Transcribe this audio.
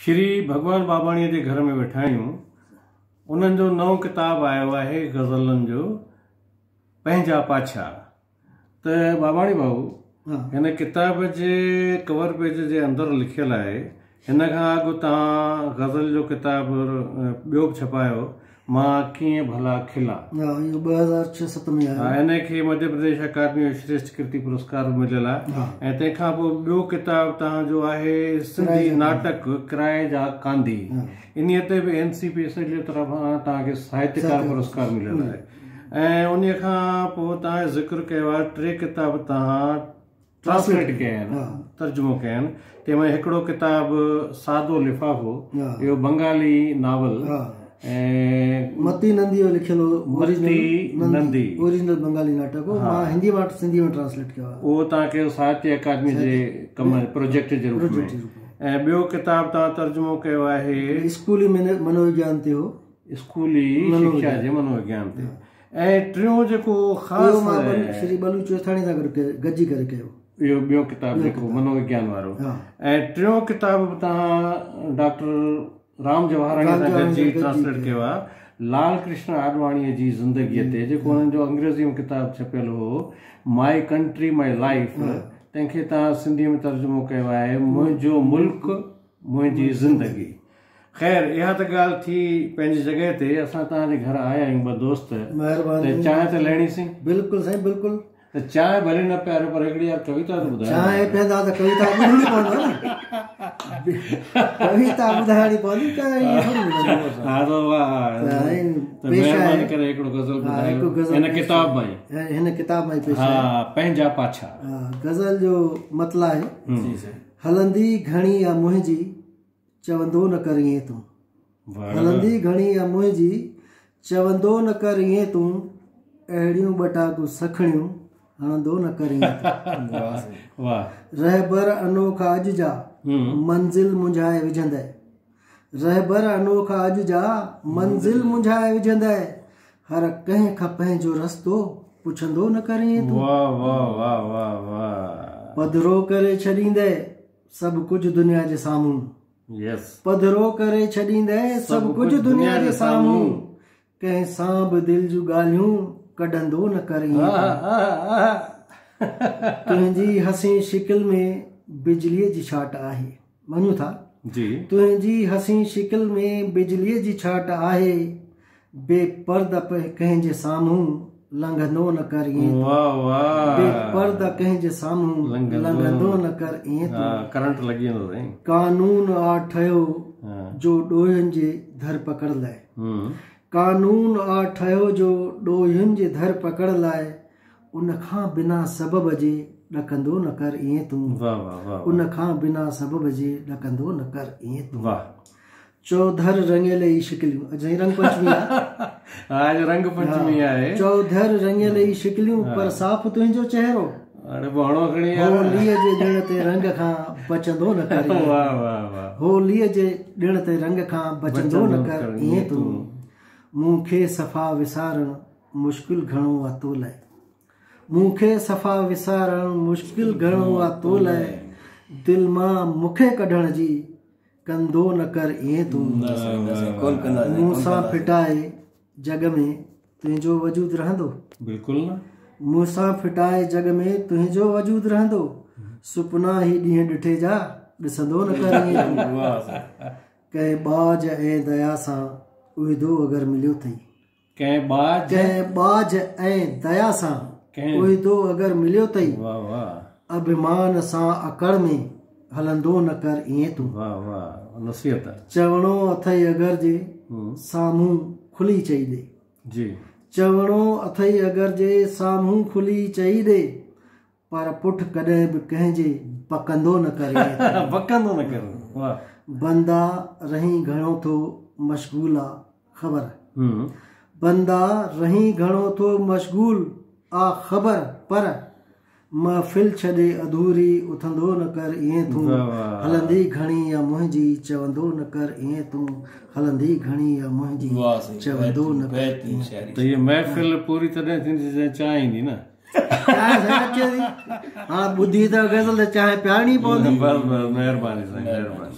شري ڀڳوان ٻاٻاڻيء جي گهر ۾ ويٺا آهيون. انهن جو نئون ڪتاب آيو آهي غزلن جو پنهنجا پاڇا. ته ٻاٻاڻي ڀائو هن ڪتاب جي ڪور پيج جي اندر لکيل آهي هن کان اڳ توهان غزل جو ڪتاب ٻيو به ڇپايو مان ڪيئن ڀلا کلان. ها اهو 2006 7 ۾ آيو. ها ان کي مڌيه پرديش اڪادمي جو شريشٺ ڪرتي پرسڪار به مليل آهي ۽ تنهن کان پوء ٻيو ڪتاب توهان جو آهي سنڌي ناٽڪ ڪرائي جا ڪانڌي انهيء تي به اين سي پي ايس ايل جي طرفان توهان کي ساهتڪار پرسڪار مليل آهي ۽ انهيء کان پوء توهان ذڪر ڪيو آهي ٽي ڪتاب توهان ٽرانسليٽ ڪيا آهن ترجمو ڪيا آهن تنهن ۾ هڪڙو ڪتاب سادو لفافو اهو بنگالي ناول ۽ متي نندي جو لکيل هو متي نندي اوريجنل بنگالي ناٽڪ هو مان هندي مان سنڌي ۾ ٽرانسليٽ ڪيو آهي اهو توهان ڪيو ساهتيه اڪادمي جي ڪم پروجيڪٽ جي روپ ۾ ۽ ٻيو ڪتاب توهان ترجمو ڪيو آهي اسڪولي منووگيان تي هو اسڪولي شکشا جي منووگيان تي ۽ ٽيون جيڪو خاص اهو مان شري بلو چوئٿاڻي سان گڏ گڏجي ڪري ڪيو. اهو ٻيو ڪتاب جيڪو منووگيان وارو ۽ ٽيون ڪتاب به توهان ڊاڪٽر رام جواهراڻي سان گڏجي ٽرانسليٽ ڪيو آهي لال ڪرشن آڏواڻيء جي زندگيء تي جيڪو انهن جو انگريزيء ۾ ڪتاب ڇپيل هو مائي ڪنٽري مائي لائيف تنهن کي توهان سنڌيء ۾ ترجمو ڪيو آهي منهنجو ملڪ منهنجي زندگي. خير اها ته ڳالهه ٿي پنهنجي جڳهه تي اسان توهان جي گهر آيا آهيون ٻه دوست مهرباني ته چانهه ته لهڻي سين. بلڪل سائين بلڪل. ته چانهه ڀلي نه پياريو پر هڪڙي يار ڪويتا ته ٻڌايو. چانهه پيئندا ته ڪويتا ٻڌڻي پوندو نه ڪويتا ٻڌائڻي پوندي چانهه ائين ٿوري ملندي. ها ته واهه ته مهرباني ڪري هڪڙو غزل ٻڌايو هن ڪتاب مان ئي هن ڪتاب مان ئي پيش آهي ها پنهنجا پاڇا. ها غزل جو مطلع آهي هلندي گهڻي آ منهنجي چوندو نه ڪر ائين تون. هلندي گهڻي آ منهنجي، چوندو نه ڪر ائين تون. اهڙيون ٻٽاڪون سکڻيون، هڻندو نه ڪر ائين تون. رهبر انوکا اڄ جا، منزل منجهائي وجهندء. رهبر انوکا اڄ جا، منزل منجهائي وجهندء. هر ڪنهن کان پنهنجو رستو، پڇندو نه ڪر ائين تون. پڌرو ڪري ڇڏيندء. سڀ ڪجهه دنيا جي سامهون. پڌرو ڪري ڇڏيندين سڀ ڪجهه دنيا جي سامهون. ڪنهن سان به دل جون ڳالهيون ڪڍندو نه ڪر ائين تون. تنهنجي حسين شڪل ۾ بجليء جي ڇاٽ آهي. مڃون ٿا. تنهنجي حسين شڪل ۾ بجليء جي ڇاٽ آهي. بي پرده ڪنهن جي سامهون لنگهندو نه ڪر ائين تون. بي پرده ڪنهن جي سامهون لنگهندو نه ڪر ائين تون. ڪرنٽ لڳي ويندو سائين. قانون آ ٺهيو جو ڏوهين جي ڌر پڪڙ لاء. قانون آ ٺهيو جو ڏوهين جي ڌر پڪڙ لاء. ان کان بنا سبب جي ڏڪندو نه ڪر ائين تون. ان کان بنا سبب جي ڏڪندو نه ڪر ائين تون. چوڌر رڱيل هي شڪليون. اڄ سائين رنگ پنچمي آ. ها اڄ رنگ پنچمي آهي. چوڌر رڱيل هي شڪليون پر صاف تنهنجو چهرو. اڙي پوء هڻو کڻي يار. هوليء جي ڏڻ تي رنگ کان بچندو نه ڪر ائين. واه واه واه. هوليء جي ڏڻ تي رنگ کان بچندو نه ڪر ائين تون. مون کي صفا وسارڻ مشڪل گهڻو آ تو لئه. مون کي صفا وسارڻ مشڪل گهڻو آ تو لئه. دل مان مون کي ڪڍڻ جي ڪندو نه ڪر ائين تون. مون سان ڦٽائي جڳ ۾ تنهنجو وجود رهندو. بلڪل نه. مون سان ڦٽائي جڳ ۾ تنهنجو وجود رهندو. سپنا هي ڏينهن ڏٺي جا ڏسندو نه ڪر ائين تون. ڪنهن ٻاجهه ۽ ديا سان عهدو اگر مليو اٿئي. ڪنهن ٻاجهه. ڪنهن ٻاجهه ۽ ديا سان عهدو اگر مليو اٿئي. اڀمان سان اڪڙ ۾ هلندو نه ڪر ائين تون. واه واه نصيحت. چوڻو اٿئي اگر جي سامهون کلي چئي ڏي. جي. چوڻو اٿئي اگر جي سامهون کلي چئي ڏي. پر پٺ ڪڏهن به ڪنهن جي بڪندو نه ڪر ائين تون. بڪندو نه ڪر واه. بندا رهين گهڻو ٿو مشغول آ خبر. بندا رهين گهڻو ٿو مشغول آ خبر پر محفل ڇڏي اڌوري اٿندو نه ڪر ائين تون. هلندي گهڻي آ منهنجي چوندو نه ڪر ائين تون. هلندي گهڻي آ منهنجي چوندو نه ڪر ائين تون. ته هيء محفل پوري تڏهن ٿيندي جڏهن چانهه ايندي نه. چانهه سائين اچي ٿي. هاڻ ٻڌي ته غزل ته چانهه پيارڻي پوندي. بس بس مهرباني سائين مهرباني.